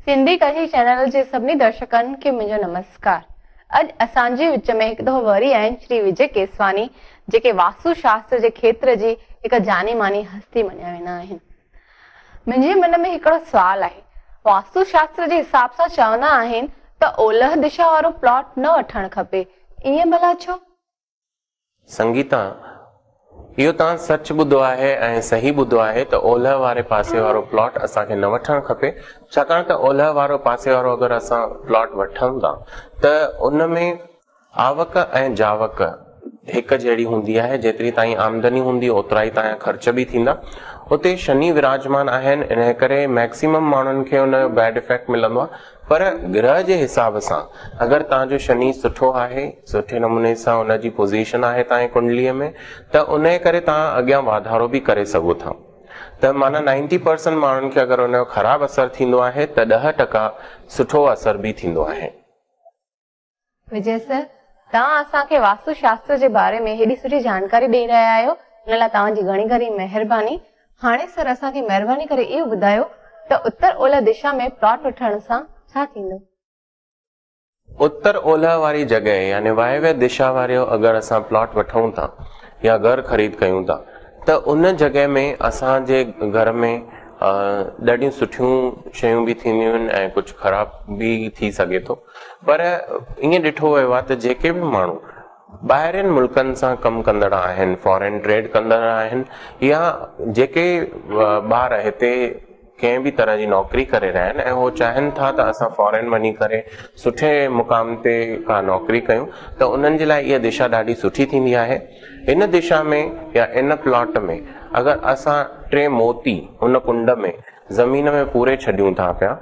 سنڌي ڪشش چينل جي سڀني درشڪن کي منهنجو نمسڪار. اڄ اسان جي وچ ۾ هڪ دفعو وري آهن شري وجي ڪيسواني جيڪي واستو شاستر جي کيتر جي هڪ جاني ماني هستي مڃيا ويندا آهن. منهنجي من ۾ هڪڙو سوال آهي واستو شاستر جي حساب سان چوندا آهن ته اولهه دشا وارو پلاٽ نه وٺڻ کپي ائين ڀلا ڇو؟ سنگيتا، اهو توهان سچ ٻڌو آهي ۽ صحيح ٻڌو آهي ته اولهه واري پاسي وارو پلاٽ اسان کي نه وٺڻ کپي ڇاڪاڻ ته اولهه وارو پاسي وارو اگر اسان پلاٽ وٺون ٿا ته ان ۾ آوڪ ۽ جاوڪ هڪ جهڙي هوندي آهي جيتري تائين آمدني هوندي اوترا ئي تان جا خرچ به ٿيندا اتي شني وراجمان آهن انهي ڪري ميڪسيمم ماڻهن کي ان جو بيڊ افيڪٽ ملندو آهي پر گرهه جي حساب سان اگر توهان جو شني سٺو آهي، سٺي نموني سان ان جي پوزيشن آهي توهان جي ڪنڊليء ۾ ته انهيء ڪري توهان اڳيان واڌارو به ڪري سگهو ٿا. ته معنيٰ نائنٽي پرسنٽ ماڻهن کي اگر ان جو خراب اثر ٿيندو آهي ته 10% سٺو اثر به ٿيندو آهي. وجي سر، توهان اسان کي واستو شاستر جي باري ۾ هيڏي سٺي جانڪاري ڏئي رهيا آهيو، ان لاء توهان جي گهڻي گهڻي مهرباني. هاڻي سر اسان کي مهرباني ڪري اهو ٻڌايو ته اتر اولهه دشا ۾ پلاٽ وٺڻ سان ڇا ٿيندو؟ اتر اولهه واري جڳهه يعني وايويه دشا واريو اگر اسان پلاٽ وٺون ٿا يا گهر خريد ڪيون ٿا ته ان جڳهه ۾ اسان جي گهر ۾ ڏاڍيون سٺيون شيون به ٿينديون آهن ۽ ڪجهه خراب به ٿي سگهي ٿو پر ائين ڏٺو ويو آهي ته جيڪي به ماڻهو ٻاهرين ملڪن سان ڪم ڪندڙ آهن، فارين ٽريڊ ڪندڙ آهن يا جيڪي ٻار هتي ڪنهن به طرح جي نوڪري ڪري رهيا آهن ۽ هو چاهين ٿا ته اسان فارين وڃي ڪري سٺي مقام تي ڪا نوڪري ڪيون ته انهن جي لاء اها دشا ڏاڍي سٺي ٿيندي آهي. هن دشا ۾ يا ان پلاٽ ۾ اگر اسان ٽي موتي ان ڪنڊ ۾ زمين ۾ پوري ڇڏيون ٿا پيا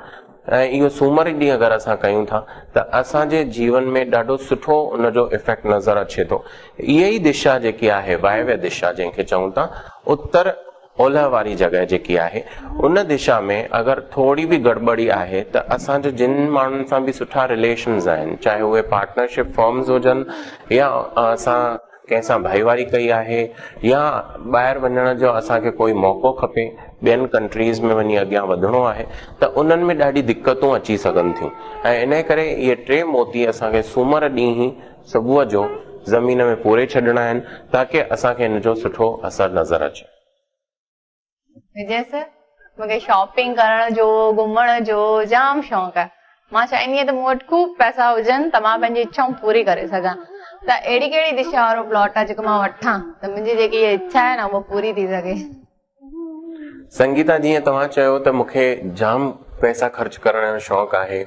۽ اهو سومر ڏينهن اگر اسان ڪيون ٿا ته اسان جي جيون ۾ ڏاڍو سٺو ان جو افيڪٽ نظر اچي ٿو. اها ئي دشا جيڪي آهي وايويه دشا جنهن کي چئون ٿا اتر اولهه واري جڳهه جيڪي آهي ان دشا ۾ اگر ٿوري به گڙٻڙي آهي ته اسان جو جن ماڻهن سان به سٺا رليشنز آهن چاهي اهي پارٽنرشپ فرمز هجن يا اسان ڪنهن سان ڀائيواري ڪئي آهي يا ٻاهر وڃڻ جو اسان کي ڪوئي موقعو کپي، ٻين ڪنٽريز ۾ وڃي اڳيان وڌڻو آهي ته انهن ۾ ڏاڍي دقتون اچي سگهن ٿيون ۽ انهي ڪري اهي ٽي موتي اسان کي سومر ڏينهن صبح جو زمين ۾ پوري ڇڏڻا آهن تاڪه اسان کي ان جو سٺو اثر نظر اچي. وجي سر مون کي شاپنگ ڪرڻ جو گهمڻ جو جام شوق آهي مان چاهيندي آهيان ته مون وٽ خوب پئسا هجن ته مان پنهنجي اڇائون پوري ڪري سگهان ته اهڙي ڪهڙي دشا وارو پلاٽ آهي جيڪو مان وٺان ته منهنجي جيڪي اها اڇا آهي نه اها پوري ٿي سگهي. سنگيتا جيئن توهان چيو ته مون کي جام پئسا خرچ ڪرڻ جو شوق آهي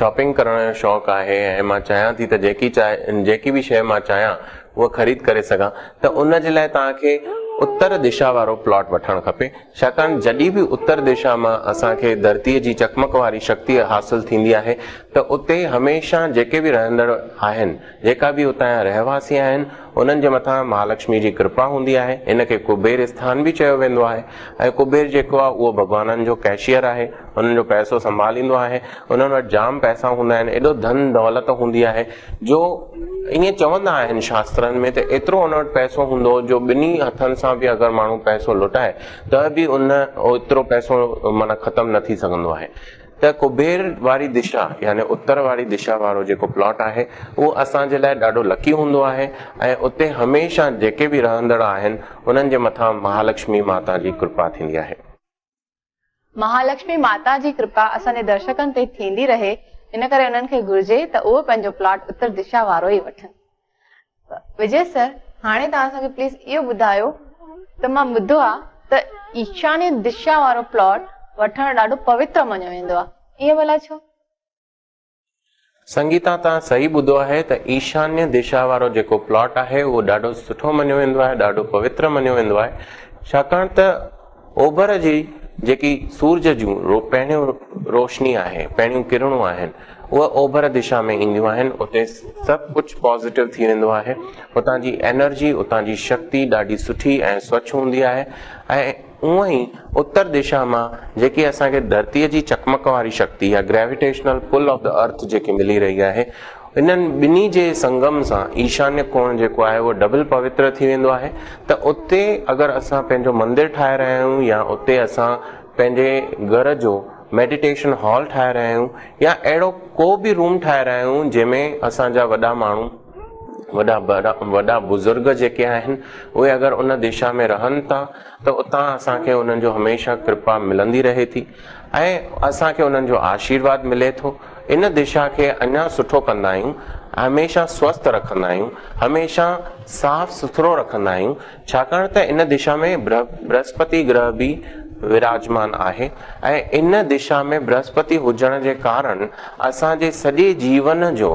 شاپنگ ڪرڻ جو شوق آهي ۽ مان چاهيان ٿي ته جيڪي جيڪي به شيء مان چاهيان اها خريد ڪري سگهان ته ان جي لاء توهان کي اتر دشا وارو پلاٽ وٺڻ کپي ڇاڪاڻ جڏهن به اتر دشا مان اسان کي ڌرتيء جي چقمق واري شڪتي حاصل ٿيندي آهي ته اتي هميشه جيڪي به رهندڙ آهن جيڪا به اتان جا رهواسي آهن انهن جي مٿان مهالڪشمي جي ڪرپا هوندي آهي ان کي ڪبير اسٿان به چيو ويندو آهي ۽ ڪبير جيڪو آهي اهو ڀڳوانن جو ڪيشيئر آهي انهن جو پئسو سنڀاليندو آهي انهن وٽ جام پئسا هوندا آهن ايڏو ڌن دولت هوندي آهي جو ائين چوندا آهن شاسترن ۾ ته ايترو ان وٽ پئسو هوندو جو ٻنهي هٿن سان به اگر ماڻهو پئسو لٽائي ته به ان ايترو پئسو معنيٰ ختم نه ٿي سگهندو آهي ته ڪبير واري دشا يعني اتر واري دشا وارو جيڪو پلاٽ آهي اهو اسان جي لاء ڏاڍو لڪي هوندو آهي ۽ اتي هميشه جيڪي به رهندڙ آهن انهن جي مٿان مهالڪشمي ماتا جي ڪرپا ٿيندي آهي. مهالڪشمي ماتا جي ڪرپا اسان جي درشڪن تي ٿيندي رهي ان ڪري انهن کي گهرجي ته اهي پنهنجو پلاٽ اتر دشا وارو ئي وٺن. وجي سر هاڻي توهان اسان کي پليز اهو ٻڌايو ته مان ٻڌو آ ته ايشاني دشا وارو پلاٽ وٺڻ ڏاڍو پوتر مڃيو ويندو آ ائين ڀلا ڇو؟ سنگيتا توهان صحيح ٻڌو آهي ته ايشانيه دشا وارو جيڪو پلاٽ آهي اهو ڏاڍو سٺو مڃيو ويندو آهي ڏاڍو پوتر مڃيو ويندو آهي ڇاڪاڻ ته اوڀر جي جيڪي سورج جون پهريون روشني آهي پهريون ڪرڻون آهن اهي اوڀر دشا ۾ اينديون آهن اتي سڀ ڪجهه پازيٽو ٿي ويندو آهي اتان جي انرجي اتان جي شڪتي ڏاڍي سٺي ۽ سوڇ هوندي آهي ۽ اونئن ئي اتر دشا مان جيڪي اسان کي ڌرتيء جي چقمق واري شڪتي يا Gravitational Pull of the Earth جيڪي ملي رهي آهي، انهن ٻنهي جي سنگم سان ايشانيه ڪوڻ جيڪو آهي اهو ڊبل پوتر ٿي ويندو آهي ته اتي اگر اسان پنهنجو مندر ٺاهي رهيا آهيون يا اتي اسان پنهنجي گهر جو ميڊيٽيشن هال ٺاهي رهيا آهيون يا اهڙو ڪو به روم ٺاهي رهيا آهيون جنهن ۾ اسان جا وڏا ماڻهو وڏا وڏا بزرگ جيڪي آهن اهي اگر ان دشا ۾ رهن ٿا ته اتان اسان کي انهن جو هميشه ڪرپا ملندي رهي ٿي ۽ اسان کي انهن جو آشيرواد ملي ٿو. ان دشا کي اڃا سٺو ڪندا آهيون، هميشه سوسٿ رکندا آهيون، هميشه صاف سٿرو رکندا آهيون، ڇاڪاڻ ته ان دشا ۾ برهسپتي گرهه به وراجمان آهي ۽ ان دشا ۾ برهسپتي هجڻ جي ڪارڻ اسان جي سڄي جيون جو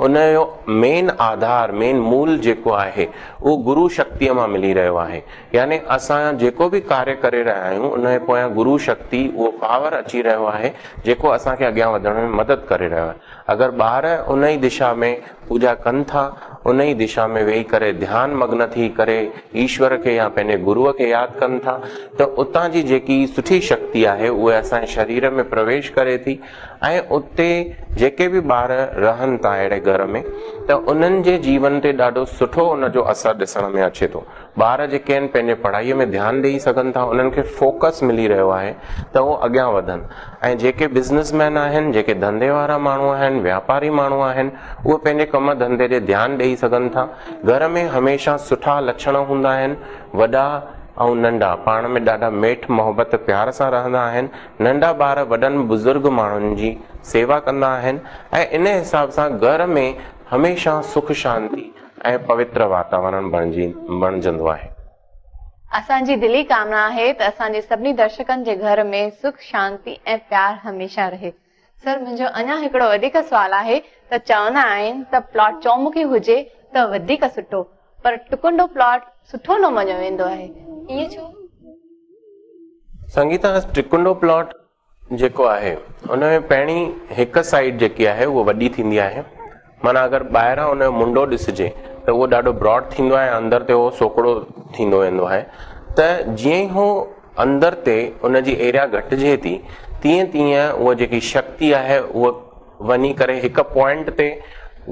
ان جو مين آڌار، مين مول جيڪو آهي اهو گرو شڪتيء مان ملي رهيو آهي. يعني اسان جيڪو به ڪاريه ڪري رهيا آهيون ان جي پويان گرو شڪتي اهو پاور اچي رهيو آهي جيڪو اسان کي اڳيان وڌڻ ۾ مدد ڪري رهيو آهي. اگر ٻار ان ئي دشا ۾ پوڄا ڪن ٿا، ان ئي دشا ۾ ويهي ڪري ڌيان مگن ٿي ڪري ايشور کي يا پنهنجي گروء کي ياد ڪن ٿا ته اتان جي جيڪي سٺي شڪتي آهي اهي اسان جي شرير ۾ پرويش ڪري ٿي ۽ اتي جيڪي به ٻار رهن ٿا اهڙي گهر ۾ ته انهن جي جيون تي ڏاڍو سٺو ان جو اثر ڏسڻ ۾ اچي ٿو. ٻار جيڪي آهن پنهنجي پڙهائيء ۾ ڌيان ڏيئي سگهن ٿا، انهن کي فوڪس ملي رهيو آهي ته هو اڳيان وڌن ۽ جيڪي بزنس مين آهن، جيڪي ڌنڌي وارا ماڻهو آهن، واپاري ماڻهو آهن، اهي پنهنجي ڪم ڌنڌي تي ڌيان ڏيئي سگهن ٿا. گهر ۾ هميشه سٺا لڇڻ هوندا آهن، وڏا ۽ ننڍا پاڻ ۾ ڏاڍا ميٺ محبت پيار سان رهندا آهن، ننڍا ٻار وڏن بزرگ ماڻهن جي سيوا ڪندا آهن ۽ ان حساب سان گهر ۾ هميشه سک شانتي ۽ پوتر واتاورڻ بڻجي بڻجندو آهي. اسان جي دلي ڪامنا آهي ته اسان جي سڀني درشڪن جي گهر ۾ سک شانتي ۽ پيار هميشه رهي. سر منهنجو اڃا هڪڙو وڌيڪ سوال آهي ته چوندا آهن ته پلاٽ چومکي هجي ته وڌيڪ سٺو پر ٽڪنڊو پلاٽ سٺو نه مڃيو ويندو آهي ائين ڇو؟ سنگيتا ٽڪنڊو پلاٽ جيڪو آهي ان ۾ پهرين هڪ سائيڊ جيڪي آهي اهو وڏي ٿيندي آهي معنيٰ اگر ٻاهران ان جو منڍو ڏسجي ته اهو ڏاڍو براڊ ٿيندو آهي اندر تي اهو سوڪڙو ٿيندو ويندو آهي ته جيئن ئي هو اندر تي ان جي ايريا گهٽجي ٿي تيئن تيئن اها جيڪي شڪتي آهي اها وڃي ڪري هڪ پوائنٽ تي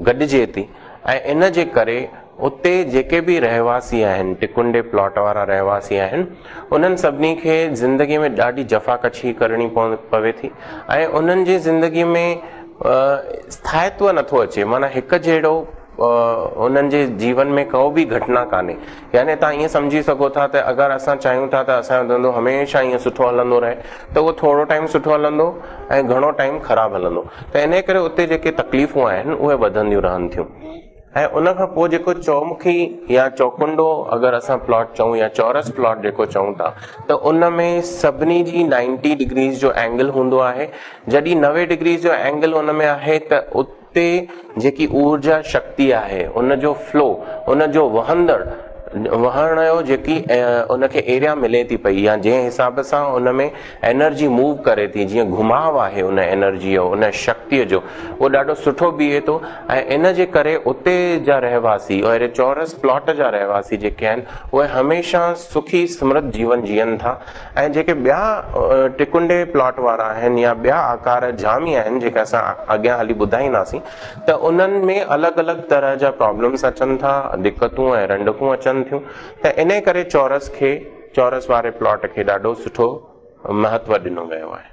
گڏجي ٿي ۽ ان جي ڪري اتي جيڪي به رهواسي آهن ٽڪنڊي پلاٽ وارا رهواسي آهن انهن سڀني کي زندگي ۾ ڏاڍي جفاڪشي ڪرڻي پوي ٿي ۽ انهن جي زندگي ۾ اسٿائتو نٿو اچي معنيٰ هڪ جهڙو انهن جي جيون ۾ ڪو به گهٽنا ڪانهي يعني توهان ائين سمجهي سگهو ٿا ته اگر اسان چاهيون ٿا ته اسان جو ڌنڌو هميشه ائين سٺو هلندو رهي ته اهو ٿورو ٽائيم سٺو هلندو ۽ گهڻو ٽائيم خراب هلندو ته انهي ڪري اتي جيڪي تڪليفون آهن اهي وڌنديون رهن ٿيون ۽ ان کان پوء جيڪو چومکي يا چوڪنڊو اگر اسان پلاٽ چئون يا چورس پلاٽ جيڪو چئون ٿا ته ان ۾ سڀني جي نائنٽي ڊگريز جو اينگل هوندو آهي جڏهن 90 ڊگريز جو اينگل ان ۾ آهي ته اتي جيڪي اورجا شڪتي آهي ان جو فلو ان جو وهندڙ وهڻ جو جيڪي ان کي ايريا ملي ٿي پئي يا جنهن حساب سان ان ۾ انرجي موو ڪري ٿي جيئن گهماء آهي ان انرجي جو ان شڪتي جو اهو ڏاڍو سٺو بيهي ٿو ۽ ان جي ڪري اتي جا رهواسي اهڙي چورس پلاٽ جا رهواسي جيڪي آهن اهي هميشه سکي سمرڌ جيون جيئن ٿا ۽ جيڪي ٻيا ٽڪنڊي پلاٽ وارا آهن يا ٻيا آڪار جام ئي آهن جيڪي اسان اڳيان هلي ٻڌائينداسين ته انهن ۾ الڳ الڳ طرح جا پرابلمس اچن ٿا دقتون ۽ رنڊڪون اچن ٿيون ته انهي ڪري چورس کي چورس واري پلاٽ کي ڏاڍو سٺو مهتو ڏنو ويو آهي.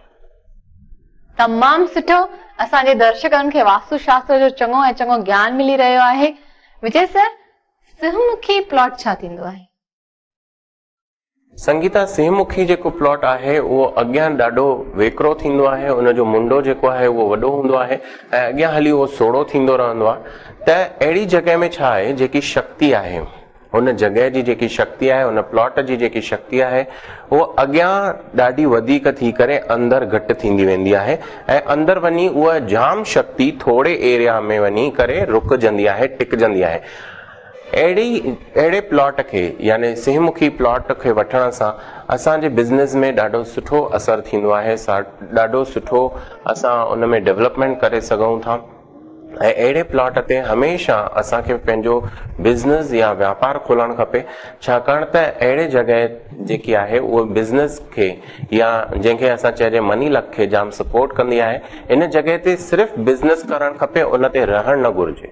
تمام سٺو اسان جي درشڪن کي واستو شاستر جو چڱو ۽ چڱو گيان ملي رهيو آهي. وجي سر سنهمکي پلاٽ ڇا ٿيندو آهي؟ سنگيتا سنهمکي جيڪو پلاٽ آهي اهو اڳيان ڏاڍو ويڪرو ٿيندو آهي ان جو منڍو جيڪو آهي اهو وڏو هوندو آهي ۽ اڳيان هلي اهو سوڙهو ٿيندو رهندو آهي ته اهڙي جڳهه ۾ ڇا آهي جيڪي شڪتي آهي ان جڳهه جي جيڪي شڪتي آهي ان پلاٽ جي جيڪي شڪتي آهي اهو اڳيان ڏاڍي وڌيڪ ٿي ڪري اندر گهٽ ٿيندي ويندي آهي ۽ اندر وڃي اها جام شڪتي ٿوري ايريا ۾ وڃي ڪري رڪجندي آهي ٽڪجندي آهي اهڙي اهڙي پلاٽ کي يعني سنهمکي پلاٽ کي وٺڻ سان اسان جي بزنس ۾ ڏاڍو سٺو اثر ٿيندو آهي ڏاڍو سٺو اسان ان ۾ ڊولپمينٽ ڪري سگهون ٿا ۽ اهڙي پلاٽ تي هميشه اسان کي پنهنجو بزنس يا واپار کولڻ کپي ڇاڪاڻ ته اهڙي جڳهه جيڪي آهي اهو بزنس کي يا جنهن کي اسان چئجي مني لڪ کي جام سپورٽ ڪندي آهي ان جڳهه تي صرف بزنس ڪرڻ کپي ان تي رهڻ نه گهرجي.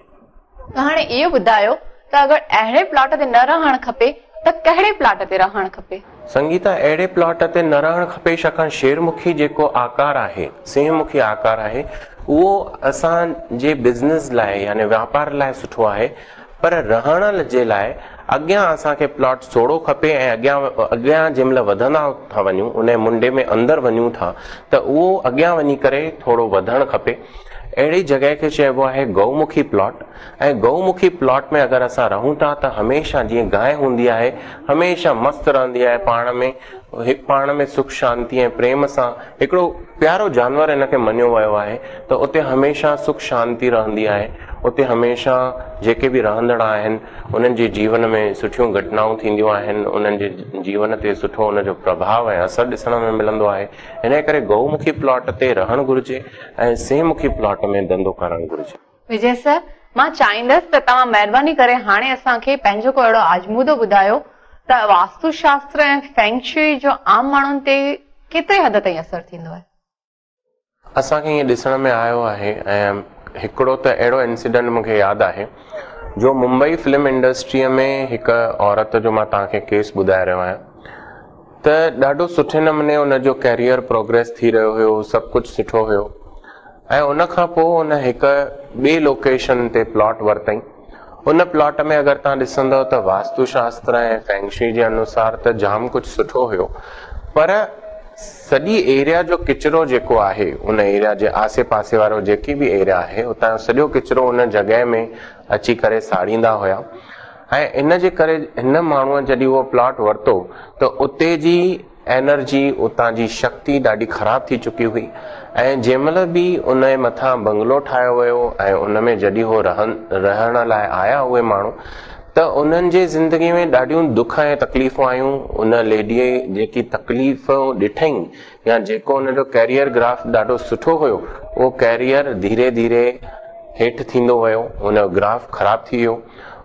ته هاڻي اهو ٻڌايو ته اگر اهڙي پلاٽ تي نه رهڻ کپي ته ڪهڙي پلاٽ تي رهڻ کپي؟ سنگيتا، اهڙي پلاٽ تي نه رهڻ کپي ڇاڪاڻ شيرمکي جيڪو آڪار آهي، سنهه مکي آڪار آهي، اهو اسان جي بزنس لاء يعني واپار لاء سٺو آهي پر رهڻ جي لاء اڳيان اسان کي پلاٽ سوڙهو کپي ۽ اڳيان اڳيان جنهن مهل وڌندا ٿا وڃون ان منڊي ۾ اندر وڃون ٿا ته اهو اڳيان وڃي ڪري ٿورو وڌڻ کپي. اهڙي جڳهه کي چئبو آهي گئومکي پلاٽ ۽ گئومکي پلاٽ ۾ اگر اسان رهون ٿا ته هميشه جيئن گانء هوندي آهي هميشه مست رهندي آهي پاڻ ۾ پاڻ ۾ سک شانتي ۽ پريم سان هڪڙو پيارو جانور هن کي مڃيو ويو آهي ته اتي هميشه سک شانتي رهندي آهي اتي هميشه جيڪي به رهندڙ آهن انهن جي جيون ۾ سٺيون گهٽنائون ٿينديون آهن انهن جي جيون تي سٺو ان جو پرڀاء ۽ اثر ڏسڻ ۾ ملندو آهي انهيء ڪري گئو مکي پلاٽ تي رهڻ گهرجي ۽ سنهه مکي پلاٽ ۾ ڌنڌو ڪرڻ گهرجي. وجي سر، مان چاهيندس ته توهان مهرباني ڪري هاڻي اسان کي پنهنجو ڪو اهڙو آزمودو ٻڌايو ته واستو شاستر ۽ فينگ شوئي جو عام ماڻهن تي ڪيتري حد تائين اثر ٿيندو آهي؟ اسان کي ائين ڏسڻ ۾ آيو آهي ۽ هڪڙو ته اهڙو انسيڊنٽ مون کي ياد آهي جو ممبئي فلم انڊسٽريء ۾ هڪ عورت جو مان توهان کي ڪيس ٻڌائي رهيو آهيان ته ڏاڍو سٺي نموني ان جو ڪيريئر پروگريس ٿي رهيو هيو سڀ ڪجهه سٺو هيو ۽ ان کان پوء ان هڪ ٻي لوڪيشن تي پلاٽ ورتائين ان پلاٽ ۾ اگر توهان ڏسندؤ ته واستو شاستر ۽ فينگ شوئي جي انوسار ته جام ڪجهه سٺو هيو پر سڄي ايريا جو ڪچرو جيڪو آهي ان ايريا جي آسي پاسي وارو جيڪي به ايريا آهي اتان جو سڄو ڪچرو ان جڳهه ۾ اچي ڪري ساڙيندا هيا ۽ ان جي ڪري هن ماڻهوء جڏهن اهو پلاٽ ورتو ته اتي جي انرجي، اتان جي شڪتي ڏاڍي خراب ٿي چڪي هئي ۽ جنهن مهل به ان جي مٿان بنگلو ٺاهيو ويو ۽ ان ۾ جڏهن هو رهن رهڻ لاء آيا اهي ماڻهو ته انهن جي زندگي ۾ ڏاڍيون دک ۽ تڪليفون آيون ان ليڊيء جيڪي تڪليفون ڏٺائين يا جيڪو ان جو ڪيريئر گراف ڏاڍو سٺو هيو اهو ڪيريئر ڌيري ڌيري هيٺ ٿيندو ويو ان جو گراف خراب ٿي ويو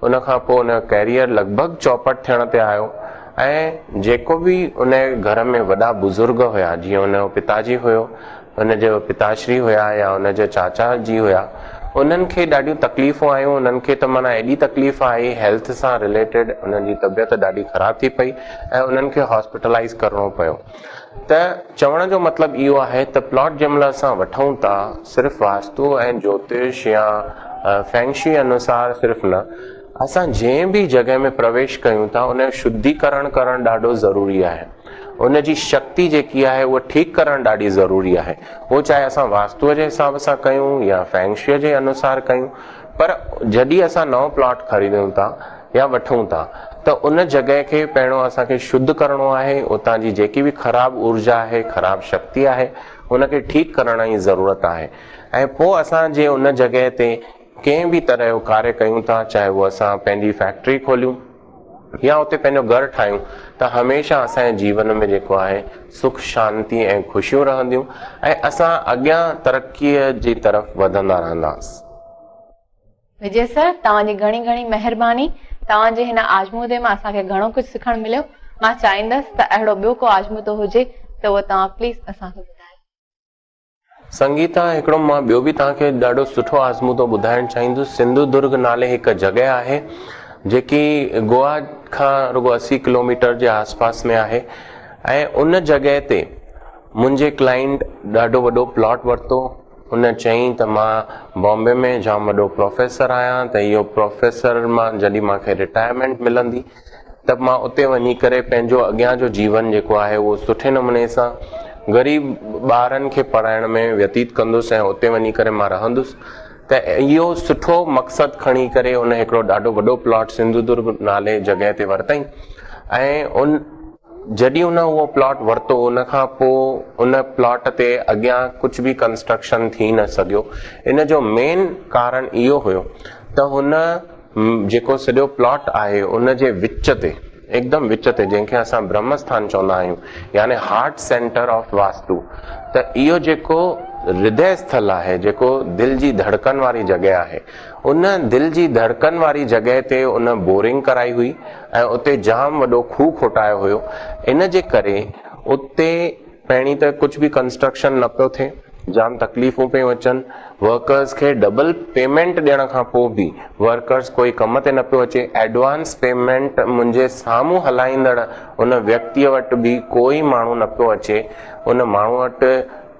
ان کان پوء ان جو ڪيريئر لڳ ڀڳ چوپٽ ٿيڻ تي آيو ۽ جيڪو به ان جي گهر ۾ وڏا بزرگ هيا جيئن ان جو پتاجي هيو، ان جو پتاشري هيا يا ان جا چاچا جي هيا انهن کي ڏاڍيون تڪليفون آيون انهن کي ته معنيٰ ايڏي تڪليف آئي هيلٿ سان رليٽيڊ انهن جي طبيعت ڏاڍي خراب ٿي پئي ۽ انهن کي هاسپيٽلائيز ڪرڻو پيو ته چوڻ جو مطلب اهو آهي ته پلاٽ جنهن مهل اسان وٺون ٿا صرف واستو ۽ جوتش يا فينگ شوئي انوسار صرف نه اسان جنهن به جڳهه ۾ پرويش ڪيون ٿا ان جو شڌيڪرڻ ڪرڻ ڏاڍو ضروري آهي ان جي شڪتي جيڪي آهي اها ٺيڪ ڪرڻ ڏاڍي ضروري آهي اهو چاهي اسان واستوء جي حساب سان ڪيون يا فينگ شوئي جي انوسار ڪيون پر جڏهن اسان نئون پلاٽ خريدون ٿا يا وٺون ٿا ته ان جڳهه کي پهريون اسان کي شڌ ڪرڻو آهي، اتان جي جيڪي به خراب اورجا آهي، خراب شڪتي آهي، ان کي ٺيڪ ڪرڻ جي ضرورت آهي ۽ پوء اسان جي ان جڳهه تي ڪنهن به طرح جو ڪاريه ڪيون ٿا، چاهي اهو اسان پنهنجي فيڪٽري کوليون يا اتي پنهنجو گهر ٺاهيون ته هميشه اسان جي جيون ۾ جيڪو آهي سک شانتي ۽ خوشيون رهنديون ۽ اسان اڳيان ترقيء جي طرف وڌندا رهنداسين. وجي سر توهان جي گهڻي گهڻي مهرباني توهان جي هن آزمودي مان اسان کي گهڻو ڪجهه سکڻ مليو مان چاهيندس ته اهڙو ٻيو ڪو آزمودو هجي ته اهو توهان پليز اسان کي ٻڌايو. سنگيتا هڪڙو مان ٻيو به توهان کي ڏاڍو سٺو آزمودو ٻڌائڻ چاهيندس سنڌو درگ نالي هڪ جڳهه آهي جيڪي گوا کان رڳو 80 ڪلوميٽر جي آس پاس ۾ آهي ۽ ان جڳهه تي منهنجي ڪلائنٽ ڏاڍو وڏو پلاٽ ورتو هن چيائين ته مان بامبي ۾ جام وڏو پروفيسر آهيان ته اهو پروفيسر مان جڏهن مان کي رٽائرمينٽ ملندي ته مان اتي وڃي ڪري پنهنجو اڳيان جو جيون جيڪو آهي اهو سٺي نموني سان غريب ٻارن کي پڙهائڻ ۾ ويتيت ڪندس ۽ اتي وڃي ڪري مان رهندس ته اهو سٺو مقصد کڻي ڪري ان هڪڙو ڏاڍو وڏو پلاٽ سنڌو درگ نالي جڳهه تي ورتائين ۽ ان جڏهن هن اهو پلاٽ ورتو ان کان پوء ان پلاٽ تي اڳيان ڪجهه به ڪنسٽرڪشن ٿي نه سگهيو. ان جو مين ڪارڻ اهو هيو ته هن جيڪو سڄو پلاٽ آهي ان جي وچ تي هڪدم وچ تي جنهن کي اسان برهم اسٿان چوندا آهيون يعني هارٽ سينٽر آف واستو ته اهو جيڪو هردي اسٿل آهي جيڪو دل جي ڌڙڪن واري جڳهه آهي ان دل جي ڌڙڪن واري جڳهه تي ان بورنگ ڪرائي هئي ۽ اتي جام وڏو کوهه کوٽايو هيو. ان جي ڪري اتي پهرين ته ڪجهه به ڪنسٽرڪشن نه پيو ٿئي. جام تڪليفون پيون اچن، ورڪرز کي ڊبل پيمينٽ ڏيڻ کان پوء به ورڪرز ڪوئي ڪم تي نه پيو اچي، ايڊوانس پيمينٽ منهنجي سامهون هلائيندڙ ان ويڪتيء وٽ به ڪوئي ماڻهو نه پيو اچي، ان ماڻهو وٽ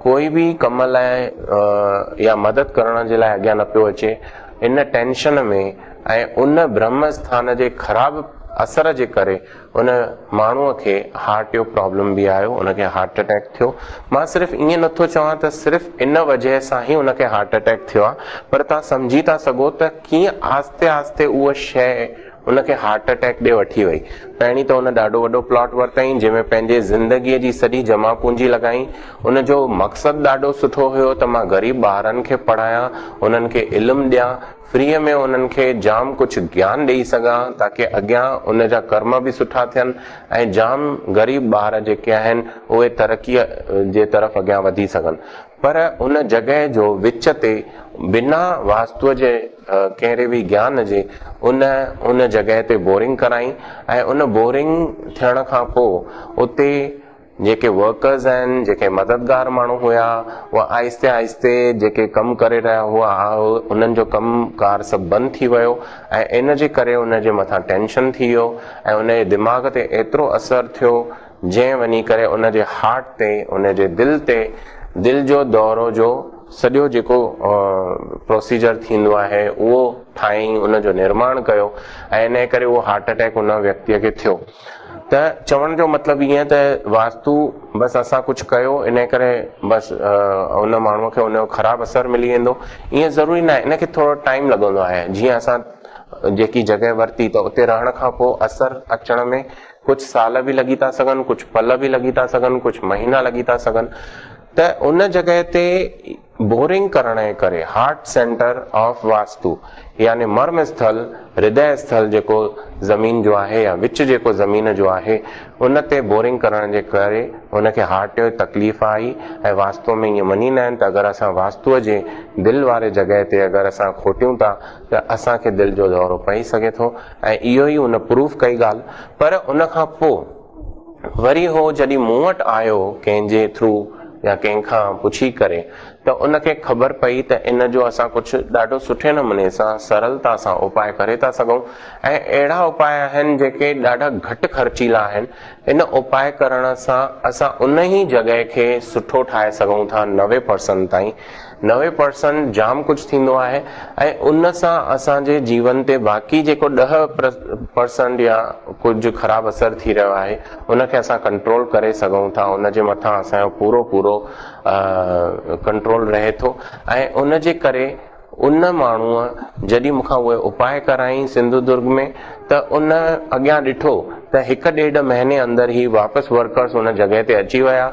ڪوئي به ڪم لاء يا مدد ڪرڻ جي لاء اڳيان نه پيو اچي، ان ٽينشن ۾ ۽ ان برهم اسٿان جي خراب اثر جي ڪري ان ماڻهوء کي هارٽ جو پرابلم به آيو، ان کي هارٽ اٽيڪ ٿيو. مان صرف ائين نٿو چوان ته صرف ان وجهه سان ئي ان کي هارٽ اٽيڪ ٿيو آهي، پر توهان سمجهي ٿا سگهو ته ڪيئن آهستي آهستي اها شيء ان کي هارٽ اٽيڪ ڏي وٺي وئي. پهرين ته ان ڏاڍو وڏو پلاٽ ورتائين، جنهن ۾ پنهنجي زندگيء جي سڄي جمع پونجي لڳائين. ان جو مقصد ڏاڍو سٺو هيو ته مان غريب ٻارن کي پڙهايان، انهن کي علم ڏيان، فريء ۾ انهن کي جام ڪجهه گيان ڏيئي سگهان تاڪه اڳيان ان جا ڪرم به سٺا ٿين ۽ جام غريب ٻار جيڪي آهن اهي ترقيء جي طرف اڳيان وڌي سگهن پر ان جڳهه جو وچ تي بنا واستوء جي ڪهڙي به گيان جي ان ان جڳهه تي بورنگ ڪرائين ۽ ان بورنگ ٿيڻ کان پوء اتي جيڪي ورڪرز آهن، جيڪي مددگار ماڻهو هيا، اهي آهستي آهستي جيڪي ڪم ڪري رهيا هئا، انهن جو ڪم ڪار سڀ بند ٿي ويو ۽ ان جي ڪري ان جي مٿان ٽينشن ٿي ويو ۽ ان جي دماغ تي ايترو اثر ٿيو، جنهن وڃي ڪري ان جي هارٽ تي، ان جي دل تي، دل جو دورو جو سڄو جيڪو پروسيجر ٿيندو آهي، اهو ٺاهيائين، ان جو نرماڻ ڪيو ۽ ان جي ڪري اهو هارٽ اٽيڪ ان ويڪتيء کي ٿيو. ته چوڻ جو مطلب ائين ته واستو بس اسان ڪجهه ڪيو انهي ڪري بس ان ماڻهو کي ان جو خراب اثر ملي ويندو ائين ضروري ناهي ان کي ٿورو ٽائيم لڳندو آهي جيئن اسان جيڪي جڳهه ورتي ته اتي رهڻ کان پوء اثر اچڻ ۾ ڪجهه سال به لڳي ٿا سگهن ڪجهه پل به لڳي ٿا سگهن ڪجهه مهينا لڳي ٿا سگهن ته ان جڳهه تي بورنگ ڪرڻ جي ڪري هارٽ سينٽر آف واستو يعني مرم اسٿل، هردي اسٿل جيڪو زمين جو آهي يا وچ جيڪو زمين جو آهي ان تي بورنگ ڪرڻ جي ڪري ان کي هارٽ جو تڪليف آئي ۽ واستو ۾ ائين مڃيندا آهن ته اگر اسان واستوء جي دل واري جڳهه تي اگر اسان کوٽيون ٿا ته اسان کي دل جو دورو پئي سگهي ٿو ۽ اهو ئي ان پروف ڪئي ڳالهه پر ان کان پوء وري هو جڏهن مون وٽ آيو ڪنهن جي ٿرو يا ڪنهن کان پڇي ڪري ته ان کي خبر پئي ته ان جو اسان ڪجهه ڏاڍو سٺي نموني سان سرلتا سان اپاء ڪري ٿا سگهون ۽ اهڙا اپاء آهن جيڪي ڏاڍا گهٽ خرچيلا آهن ان اپاء ڪرڻ سان اسان ان ئي جڳهه کي سٺو ٺاهي سگهون ٿا 90% تائين 90% جام ڪجهه ٿيندو آهي ۽ ان سان اسان جي جيون تي باقي جيڪو 10% يا ڪجهه خراب اثر ٿي رهيو آهي ان کي اسان ڪنٽرول ڪري سگهون ٿا ان جي مٿان اسان جو پورو پورو ڪنٽرول رهي ٿو ۽ ان جي ڪري ان ماڻهوء جڏهن مون کان اهي اپاء ڪرائين سنڌو درگ ۾ ته ان اڳيان ڏٺو ته هڪ ڏيڍ مهيني اندر ئي واپس ورڪرس ان جڳهه تي اچي ويا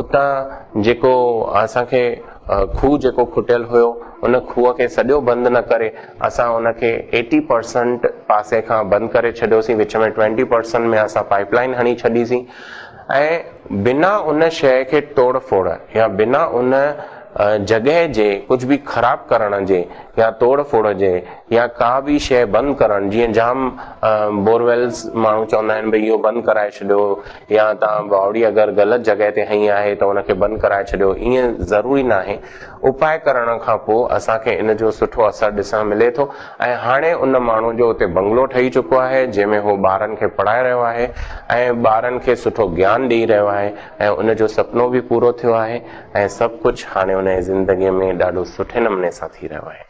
اتان جيڪو اسان کي کوهه جيڪو کٽيل هيو ان کوهه کي سڄو بند نه ڪري اسان ان کي ايٽي پرسنٽ پاسي کان بند ڪري ڇڏيوسين وچ ۾ ٽوئنٽي پرسنٽ ۾ اسان پائپ لائن هڻي ڇڏيسين ۽ بنا ان شيء کي ٽوڙ ڦوڙ يا بنا ان جڳهه جي ڪجهه به خراب ڪرڻ جي يا ٽوڙ ڦوڙ جي يا ڪا به شيء بند ڪرڻ جيئن جام بورويلز ماڻهو چوندا آهن ڀئي اهو بند ڪرائي ڇڏيو يا توهان باوڙي اگر غلط جڳهه تي هنئي آهي ته ان کي بند ڪرائي ڇڏيو ائين ضروري ناهي اپاء ڪرڻ کان پوء اسان کي ان جو سٺو اثر ڏسڻ ملي ٿو ۽ هاڻي ان ماڻهو جو اتي بنگلو ٺهي چڪو آهي جنهن ۾ هو ٻارن کي پڙهائي رهيو آهي ۽ ٻارن کي سٺو گيان ڏئي رهيو آهي ۽ ان جو سپنو به پورو ٿيو آهي ۽ سڀ ڪجهه هاڻي ان جي زندگيء ۾ ڏاڍو سٺي نموني سان ٿي رهيو آهي.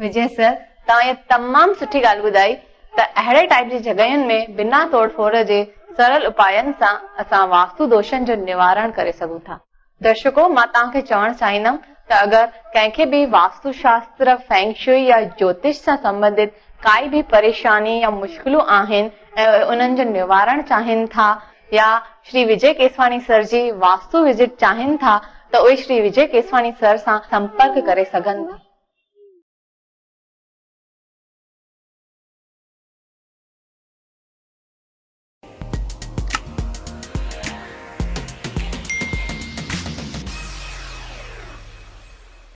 وجي سر توهان اها تمام سٺي ڳالهه ٻڌائي ته اهڙي ٽائيپ جي جڳهين ۾ بنا توڙ ڦوڙ جي سرل اپائن سان اسان واستو دوشن جو نوارڻ ڪري سگهون ٿا. درشڪو مان توهان کي چوڻ چاهيندم ته اگر ڪنهن کي به واستو شاستر، فينگ شوئي يا جوتش سان سنبنڌت ڪائي به پريشاني يا مشڪلون آهن ۽ اهي انهن جو نوارڻ چاهين ٿا يا شري وجي ڪيسواڻي سر جي واستو وزٽ چاهين ٿا ته اهي شري وجي ڪيسواڻي سر سان سمپرڪ ڪري سگهن ٿا.